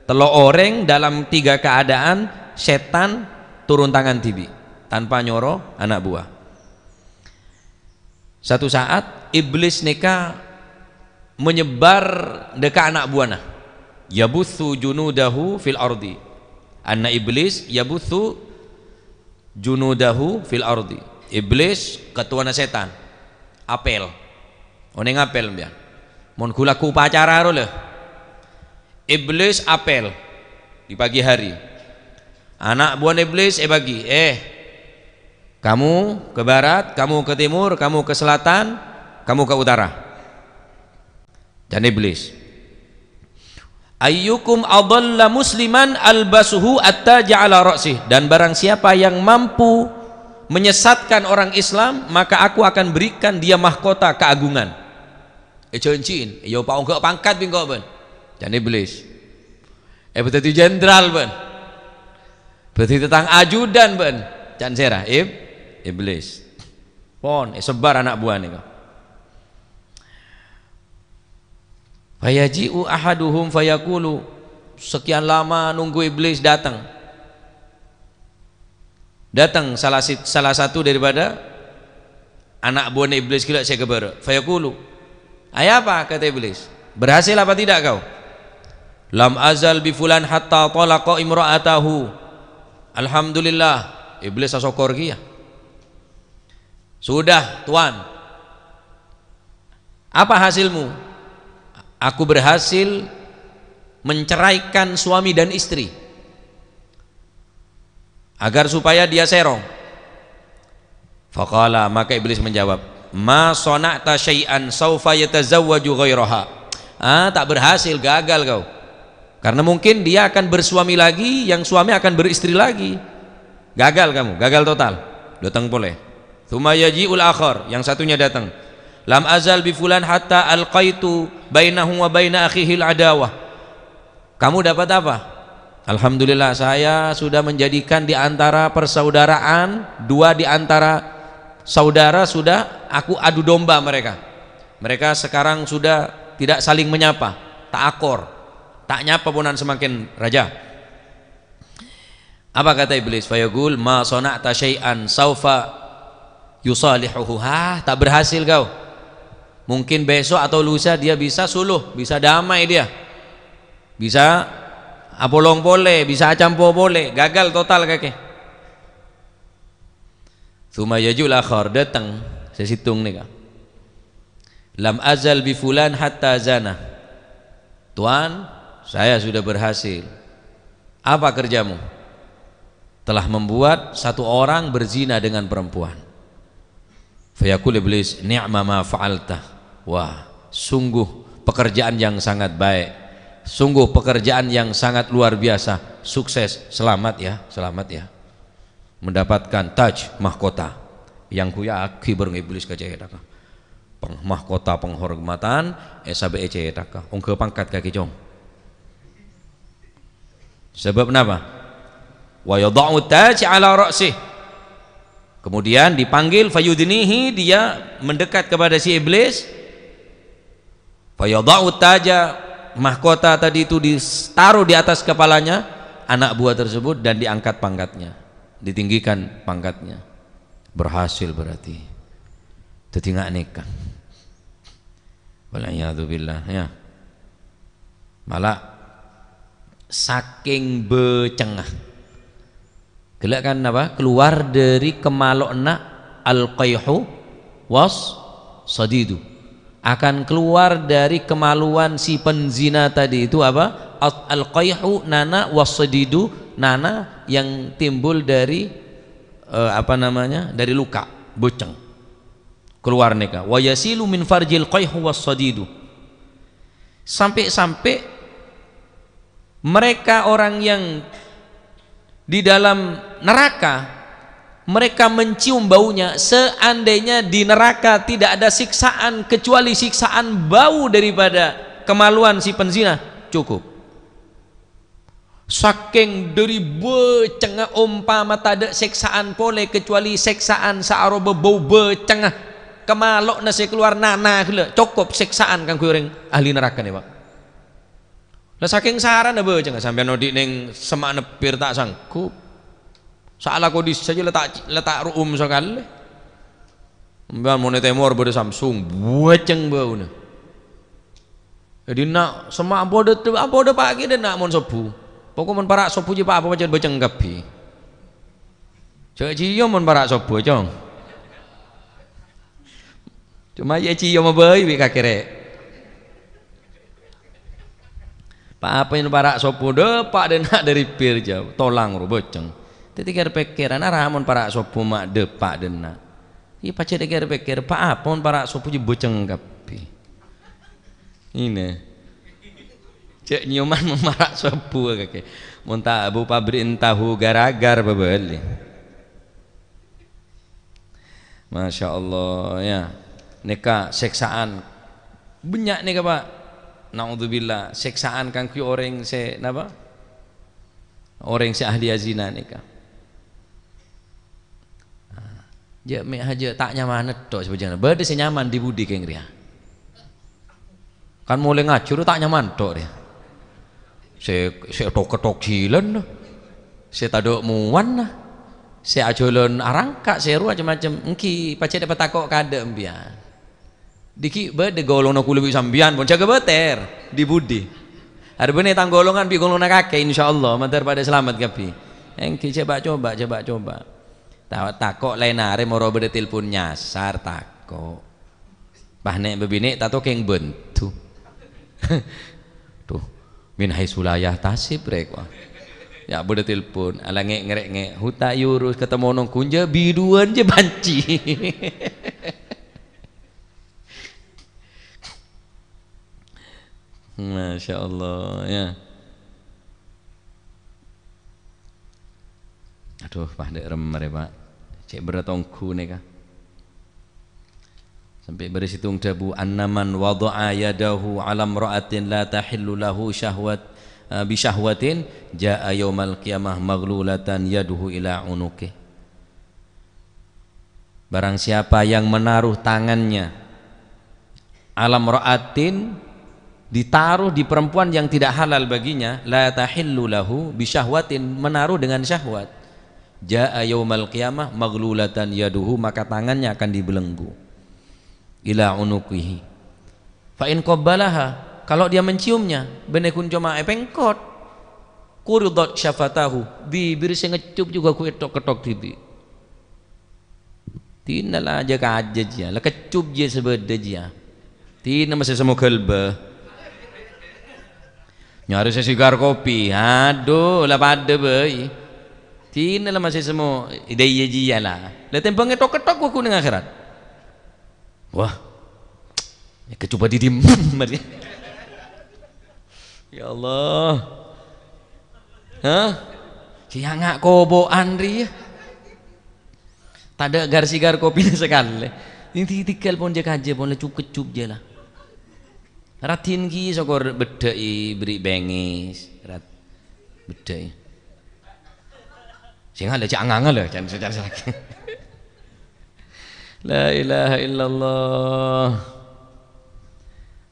tello' orèng dalam tiga keadaan sètan turun tangan dhibi' tanpa nyoro ana' buwâ. Satu saat, Iblis nèka menyebar dâ' ka ana' buwâna. "Yabutsu junudahu fil ardi." Anna Iblis yabutsu junudahu fil ardi. Iblis, ketuana sètan, apèl. Onèng apèl, sampèyan? Mon ghu-lagghu upacara ro, lè. Iblis apèl di pagi hari. Ana' buwâna Iblis èbâgi, "Eh, kamu ke barat, kamu ke timur, kamu ke selatan, kamu ke utara." Ca'na Iblis, "Ayyukum adalla musliman albasuhu atta ja'ala ra'si." Dan barang siapa yang mampu menyesatkan orang Islam, maka aku akan berikan dia mahkota keagungan. Èjhânjhi'i, èyaopa ongghâ pangkat bi' engko', bân. Ca'na Iblis. Èpadhâddhi jenderal, bân. Padhâddhi tang ajudan, bân. Ca'na sèra? Ib-, Iblis. Pon, èsebbhâr ana' buwâna nèka. Fayaji'u ahaduhum fayaqulu, sekian lama nunggu Iblis datang. Datang salah si-, salah satu daripada ana' buwâna Iblis ghellâ' sè èkabârâ'. Fayaqulu, "Ay apa?" kata Iblis. "Berhasil apa tidak kau?" "Lam azal bi fulan hatta talaqa imra'atahu." Alhamdulillah, Iblis asokkor kèya. "Sudah, Tuan." "Apa hasilmu?" "Aku berhasil menceraikan suami dan istri." Agar supaya dia serong. Faqala, maka Iblis menjawab, "Ma shana'ta syai'an saufa yatazawwaju ghairaha." Ah, tak berhasil, gagal kau. Karena mungkin dia akan bersuami lagi, yang suami akan beristri lagi. Gagal kamu, gagal total. Datang polè. Tsumma yaji'ul akhar, yang satunya datang. "Lam azal bi fulan hatta alqaitu bainahu wa baina akhihil adawah." "Kamu dapat apa?" "Alhamdulillah, saya sudah menjadikan di antara persaudaraan, dua di antara saudara sudah aku adu domba mereka. Mereka sekarang sudah tidak saling menyapa, ta' akor, ta' nyapa ponan samangkèn rajâ." Apa kata Iblis? Fayaqul, "Ma shana'ta syai'an saufa yusalihuhu." Hah, tak berhasil kau. Mungkin besok atau lusa dia bisa suluh, bisa damai dia. Bisa apolong polè, bisa acampo polè, gagal total kakè. Tsumma yaji'ul akhar, datang sè sèttong nèka. "Lam azal bi fulan hatta zana." "Tuan, saya sudah berhasil." "Apa kerjamu?" "Telah membuat satu orang berzina dengan perempuan." Fayaqul Iblis, "Ni'ma ma fa'alta." Wah, sungguh pekerjaan yang sangat baik. Sungguh pekerjaan yang sangat luar biasa. Sukses, selamat ya, selamat ya. Mendapatkan taj mahkota. Yang kuya agi bareng Iblis ka cèthaka. Peng-, mahkota penghormatan, èsabâ' è cèthaka. Ongghâ pangkat kakè, Cong. Sebab kenapa? "Wa yadha'u taj ala ra'sih." Kemudian dipanggil, fayudnihi, dia mendekat kepada si iblis. Fayadha'u taja, mahkota tadi itu ditaruh di atas kepalanya anak buah tersebut dan diangkat pangkatnya, ditinggikan pangkatnya. Berhasil berarti. Dâddhi nga' nèka. Wal iyadzu billah, ya. Mala saking bâcengnga. Ghellâ' kan apa? Keluar dari kemalo'na al-qayhu was sadidu. Akan keluar dari kemaluan si penzina tadi itu apa? Al-, al-qayhu nana was sadidu nana yang timbul dari, eh, apa namanya? Dari luka, bâceng. Keluar nèka. "Wa yasilu min farjil qayhu was sadidu." Sampai-sampai mereka orang yang di dalam neraka, mereka mencium baunya. Seandainya di neraka tidak ada siksaan kecuali siksaan bau daripada kemaluan si penzina, cukup. Sakèng dhâri bâcengnga, ompama tadâ' sèksaan polè kecuali sèksaan saaropa bâu bâcengnga, kemalo'na sè kalowar nana ghellâ', cokop sèksaan kaangghuy orèng ahli narakana, Pak. La sakèng sarana bâcengnga, sampèyan odi' neng semma'na pèr ta' sanggup. Saalako dissa' jâ la ta', la ta' ru'um sakalè. Sampèyan mon è tèmor bâdâ Samsung, bâceng bâuna. È dinna' semma' ampon dâ-, ampon dâpa' ghi' dinna' mon sobbhu. Pokok mon para' sobbhu jâ pa-apa pajhât bâceng kabbhi. Jhâ' ciom mon para' sobbhu, Cong. Coma yâ ciom bhâi bi' kakè rè'. Pa-apa mon para' sobbhu dâpa' dinna' dhâri pèr jâ, tolang ro bâceng. Dâddhi kèr-pèkkèran, ara mon para' sobbhu ma' dâpa' dinna'. Iyâ, pajhât èkèr-pèkkèr, pa-apa mon para' sobbhu jâ bâceng kabbhi. Inè. Jhâ' nyoman mon para' sobbhu kakè. Mon ta' bu pabri'en tahu garagar bâbâli. Masya Allah, ya. Nèka sèksaan. Bânnya' nèka, Pak. Naudzubillah, sèksaan kaangghuy orèng sè, napa? Orèng sè ahli azina nèka. Jhâ' mè' hajâ ta' nyaman tok sabhâjângnga. Bâdâ sè nyaman di budi kèng rèya. Kan molè ngajhâr ta' nyaman tok rèya. Sè, sè tok-kettok jhilân, sè tadâ' mowana, sè ajhâlân arangka', sè rowa macem-macem. Èngghi, pajhât èpatako' kaadâ' empèyan. Dhiggi' bâdâ golonganna kaulâ bi' sampèyan, pon jâgâ bâtèr, di budi. Arè bânnè tang golongan bi' golonganna kakè, insyaallah, mandhâr padâ salamet kabbhi. Èngghi, coba-coba, coba-coba. Ta-, tako' laèn arè moro bâdâ telpon nyasar, tako'. Pas nè' bâbinè' tato kèng bhânto. Duh, min haitsu la yahtasib, rèk, wah. Yâ, bâdâ telpon, ala ngè'-ngèrèk ngè', huta yurus, ketemu nong kunja, biduan jâ banci. Masya Allah, ya. Aduh, pas dek remmer ya, Pak. Cek berat ongghu neka. Sampai beri situng dabu, "Annaman wada'a yadahu ala imra'atin la tahillu lahu syahwat, eh, bi syahwatin, ja'a yaumal qiyamah maghlulatan yaduhu ila unuqih." Barang siapa yang menaruh tangannya ala imra'atin, ditaruh di perempuan yang tidak halal baginya, la tahillu lahu bi syahwatin, menaruh dengan syahwat. Ja'a yaumal qiyamah maghlulatan yaduhu, maka tangannya akan dibelenggu. Ila unuqihi. Fa in qabbalaha, kalau dia menciumnya, bânnè ghun coma èpèngkot. Quridat syafatahu, bibir sè ngecup juga ghu èthok-kethok dhibi'. Dinah la jâ-kajâ jiyâ, la kecup jiyâ sè bâdâ jiyâ. Dinah masè semmo ghâlbâ. Nyarè sè sigar kopi, aduh, la padâ bhâi. Dinah la masè semmo, dâiyâ jiyâ la. La tèmbhâng èthok-kethok ghu neng akhèrat. Wah, èkacobâ didimma, ya Allah. Hah? Sè nga' kobo'an rèya. Tadâ' gar-sigar kopina sakalè. Èngghi tèngghâl pon jâ-kajâ pon la cup-keccup jâ la. Raddhin ghi' sokor beddhâ'i bherri' bengis. Rad-, beddhâ'i. Sè nga' la jhâ' anganga la, can-, can-, can-, La ilaha illallah.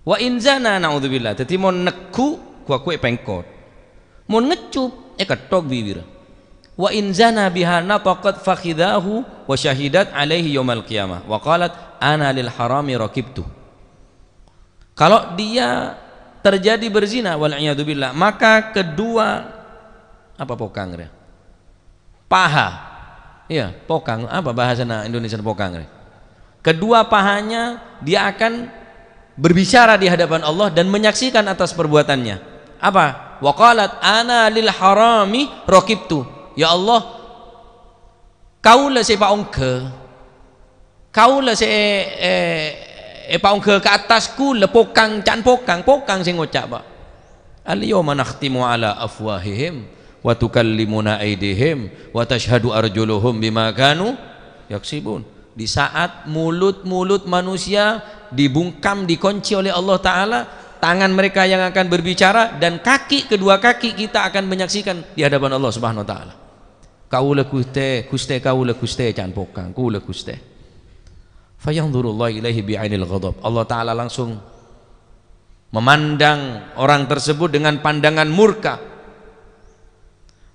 Wa in zana, naudzubillah. Dhâddhi mon neggu', ghuwâ-ghuwâ èpèngkot. Mon ngeccup, èketthok bibirra. Wa in zana biha nataqat fakhidahu wa syahidat alaihi yaumal qiyamah. Wa qalat, "Ana lil harami raqibtu." Kalau dia terjadi berzina, wal iyadzu billah, maka kedua, apa pokang rèya? Paha. Iya, pokang. Apa bahasana Indonesia pokang rèya? Kedua pahanya dia akan berbicara di hadapan Allah dan menyaksikan atas perbuatannya. Apa? Wa qalat, "Ana lil harami raqibtu." Ya Allah, kaulâ sè paongghâ. Kaulâ sè, eh, èpaongghâ ka attas kaulâ, pokang, can pokang, pokang sè ngoca', Pak. "Al-yauma nakhtimu ala afwahihim, wa tukallimuna aidihim, wa tashhadu arjuluhum bima kanu yaksibun." Di saat mulut-mulut manusia dibungkam, dikunci oleh Allah Ta'ala, tangan mereka yang akan berbicara, dan kaki, kedua kaki kita akan menyaksikan di hadapan Allah Subhanahu wa Ta'ala. "Kaulâ Ghustè, Ghustè, kaulâ Ghustè," can pokang, "kaulâ Ghustè." Fayanzurullahu ilaihi bi'ainil ghadab. Allah Ta'ala langsung memandang orang tersebut dengan pandangan murka.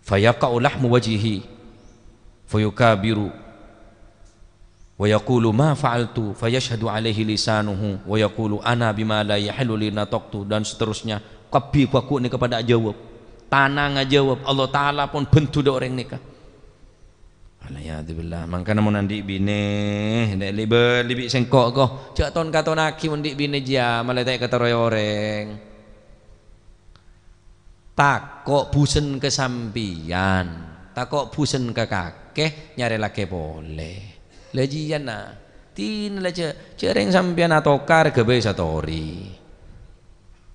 Fayaqa'u lahmu wajhihi, fayukabiru, wa yaqulu, "Ma fa'altu?" Fayasyhadu alaihi lisanuhu, wa yaqulu, "Ana bima la yahillu li nataqtu," dan seterusnya. Kabbhi ghuwâ-ghuwâ nèka padâ ajâwâb. Tana ngajâwâb, Allah Ta'ala pon bendhu dâ' orèng nèka. Wal'iyadzubillah. Mangkana mon andi' binè, nè' libât bi' sèngko' ko. Jhâ' ton-katonaghi mon andi' binè jiyâ, malè ta' èkaterrowè orèng. Tako' busen ka sampèyan, tako' busen ka kakè, nyarè lakè polè. La jiyâ, na. Dinah la jhâ', jhâ' rèng sampèyan atokar ghâbây satorè.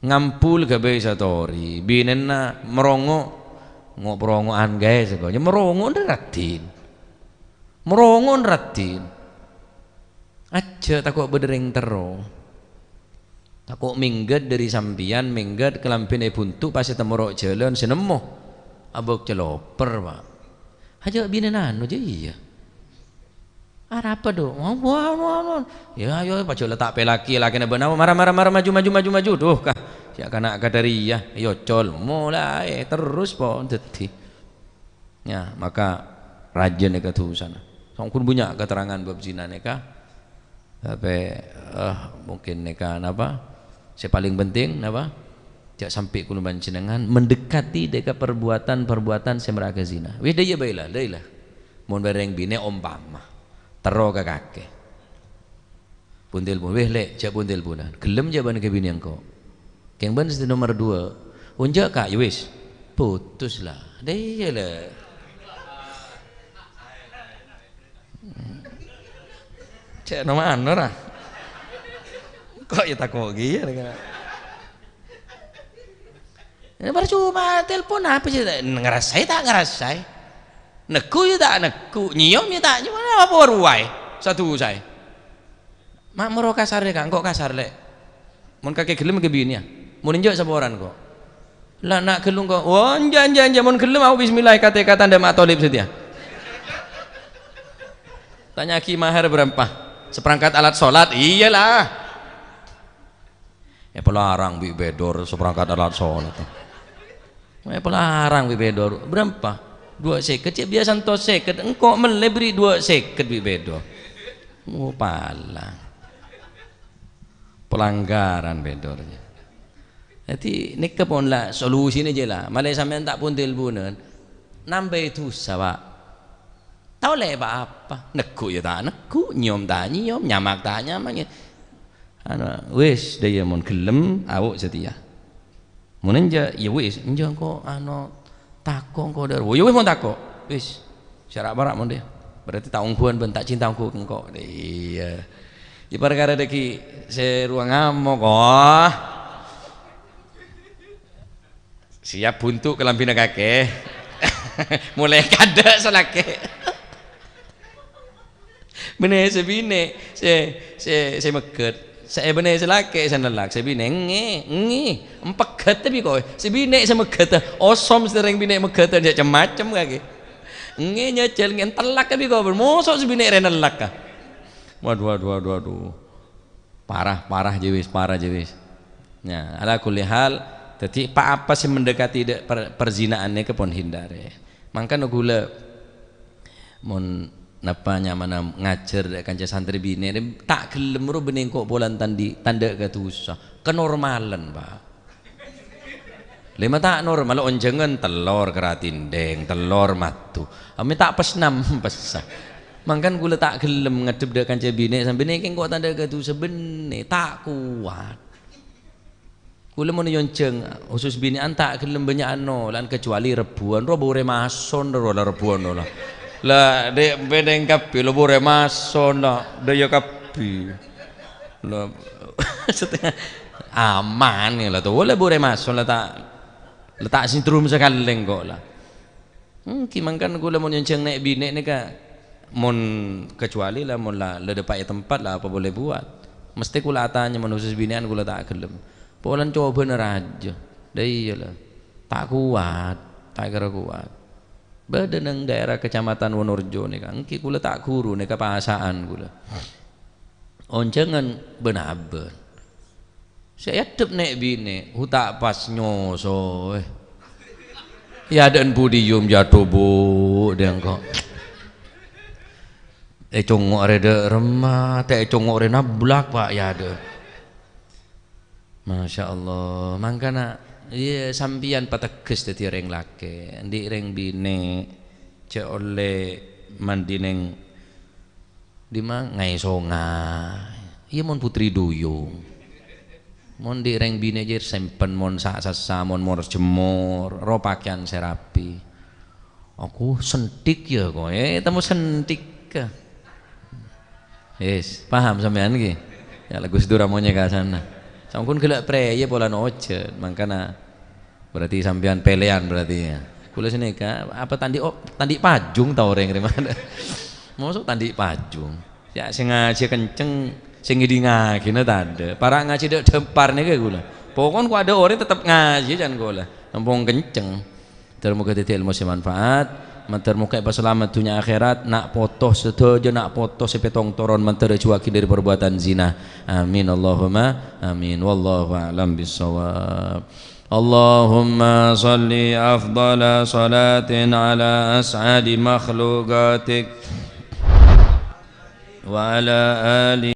Ngambul ghâbây satorè, binèna marongo', ngo'-prongo'an ghaè sakonè'. Marongo' nèka raddhin. Marongo' nèka raddhin. Ajjhâ' tako' bâdâ rèng terro. Tako' mèngghât dâri sampèyan, mèngghât kalambhina èbhuntu' pas ètemmo ro' jhâlân sè nemmo. Abâk caloper, Pak. Ajjhâ' binèna anu jâ iyâ. Arapa, Do? Wah, wah, wah, wah. Ya, ayo, pajhât la ta' pèlakè, lakèna bâ'na. Mara, mara, mara, maju, maju, maju, maju. Duh, ka-, ya kana' kadâriyâ. Èocol. Molaè terros pon dhâddhi. Ya, maka rajâ nèka dhusana. Songghun bânnya' katerrangan bab zina nèka. Tapè, eh, mungkin nèka napa? Sè palèng penting napa? Jhâ' sampè' kaulâ panjhennengngan mendekati dâ' ka perbuatan-perbuatan sè mara ka zina. Wis, dâ' iyâ bhâi la, dâ' iyâ la. Mon bâreng binè ompama terro ka kakè. Pon-telpon, "Weh, Lè', jhâ' pon-telponan. Ghellem jhâ' bâ'na ka binè engko'? Kèng bâ'na sè nomer duwâ'." "Onjhâ', Ka', ya wis. Putus la." Dâ' iyâ la. Cè' no mano ra. Kok ya tako' kèya, ya, parcoma telpon apa sih? Ngarasaè ta' ngarasaè? Neggu' ya ta' neggu', nyèyom ya ta' nyèyom, apa rowaè? Sadusaè. Ma' moro kasarè, Ka', engko' kasar, Lè'. Mon kakè ghellem ka binèya. Mon enjâ' saporana, ko'. La na' ghellem, ko'. Oh, enjâ', enjâ', enjâ', mon ghellem, aku bismillah, kate-katan dâ' ma' tolib satèya. Tanya'aghi mahar bârâmpa? Seperangkat alat sholat? Iyâ la. Èpalarang bi' Bedor seperangkat alat sholat. Èpalarang bi' Bedor. Bârâmpa? Duwâ' sèket. Cè' biyasa ntos sèket. Engko' mellè bherri' duwâ' sèket bi' Bedor. Oh, palang. Pelanggaran Bedor. Dhâddhi, nèka pon la solusina jâ la. Malè sampèyan ta' pon-telponan, nambâi dhusa, Pak. Ta' ollè pa-apa. Neggu' ya ta' neggu', nyèyom ta' nyèyom, nyamak ta' nyamak. Anu, wis, dâ' iyâ mon ghellem, awu' satèya. Mon enjâ', ya wis, enjâ' engko' anu, tako' engko' dâ'. Oh, ya wis, mon tako'. Wis, sara' para' mon dâ'. Berarti ta' ongghuwân bân ta' cinta ongghu ka engko'. Iyâ. Di parkara dhâggi' sè rowa ngamok, oh. Siap buntu kalambhina kakè. Molaè kadâ' sè lakè. Bânnè sè binè', sè, sè, sè megghât. Sè bânnè sè lakè, sè nellak, sè binè', ngè, ngè. Empegghât bi' koè. Sè binè' sè megghât. Osom sè rèng binè' megghât, jhâ' cem-macem kakè. Ngè nyajhâl, ngè entellak bi' koè. Moso' sè binè' rè nellak, ah. Waduh, waduh, waduh, waduh. Parah, parah jâ wis, parah jâ wis. Nah, ala kulli hal, dhâddhi pa-apa sè mendekati dâ-, per-, perzinahan nèka pon hindari. Mangkana ghulâ mon napa nyamana ngajhâr dâ' kanca santrè binè', ta' ghellem ro bânnè engko' polana tandhi-, tandhâ ka dhusa. Kenormalan, Pak. Lè ma' ta' normal, onjhângan tellor kera tindhèng, tellor madhu. Amè ta' pesnam pessa. Mangkana ghulâ ta' ghellem ngaddhep dâ' kanca binè', sampèyan engko' tandhâ ka dhusa bânnè, ta' kowat. Ghulâ mon èonjhâng, khusus binè'an ta' ghellem bânnya'an nola'an, kecuali rebbhuwân, ro bhuru mason, ro la rebbhuwân, ro la. La, dâ' bhidhâng kabbhi, lo bhuru mason, la, dâ' iyâ kabbhi. La, setengah aman, la, to, la bhuru mason, la, ta', la, ta' sindrom sakalè engko', la. Ènggi mangkana ghulâ mon nyonjhâng nè'-binè' nèka, mon kecuali la mon la, la dâpa' è tempat la apa boleh buat. Mestè ghulâ atanya mon khusus binè'an ghulâ ta' ghellem. Polana cobâna rajâ. Dâ' iyâ la. Ta' kowat, ta' kèra kowat. Bâdâ neng daerah Kecamatan Wonorejo nèka, ènggi ghulâ ta' ghuru nèka pasa'an ghulâ. Onjhângan bân abân. Sè èaddhep nè'-binè', hu ta' pas nyosoè. È adâ'ân budiyum jâ' tobu' dâ' engko'. Ècongngo' arè dâ' remma, ta' ècongngo' arè nablak, Pa', è adâ'ân. Masya Allah. Mangkana, iyâ, sampèyan pategghes dhâddhi rèng lakè', andi' rèng binè', jâ' ollè mandi neng Dimma ngaè songay. Iyâ, mon putri duyung. Mon andi' rèng binè' jâ' sèmpen, mon sa'-sassa, mon mor-jemmor, ro pakèyan sè rapi. Aku senthik yâ, koè, temmo senthik. Wis, paham sampèyan ghi? Yâ, la Gus Dur amonyè ka sana. Sampèyan ghellâ' prèyè polana ojhân, mangkana Berarti sampèyan pèlèyan berarti, yâ. Ghulâ sanèka apa ta' andi', oh, ta' andi' pajung ta' orèng rè ma'. Mosok ta' andi' pajung. Yâ, sè ngajhi kenceng, sè ngèdingngaghinah tadâ'. Para' ngajhi dâ' dâmpar nèka ghulâ. Pokokna ko' adâ' orèng tetep ngajhi can ghulâ. Ampon kenceng. Mandhâr moghâ dhâddhi èlmo sè manfaat. Mandhâr moghâ èpasalamet dhunnya akhèrat. Na' poto sadhâjâ, na' poto sè pètto' toron mandhâr èjhâuwaghi dâri parbuatan zina. Amin, Allahumma amin. Wallahu a'lam bissawab. اللهم صل أفضل صلاة على أسعد مخلوقاتك وعلى آل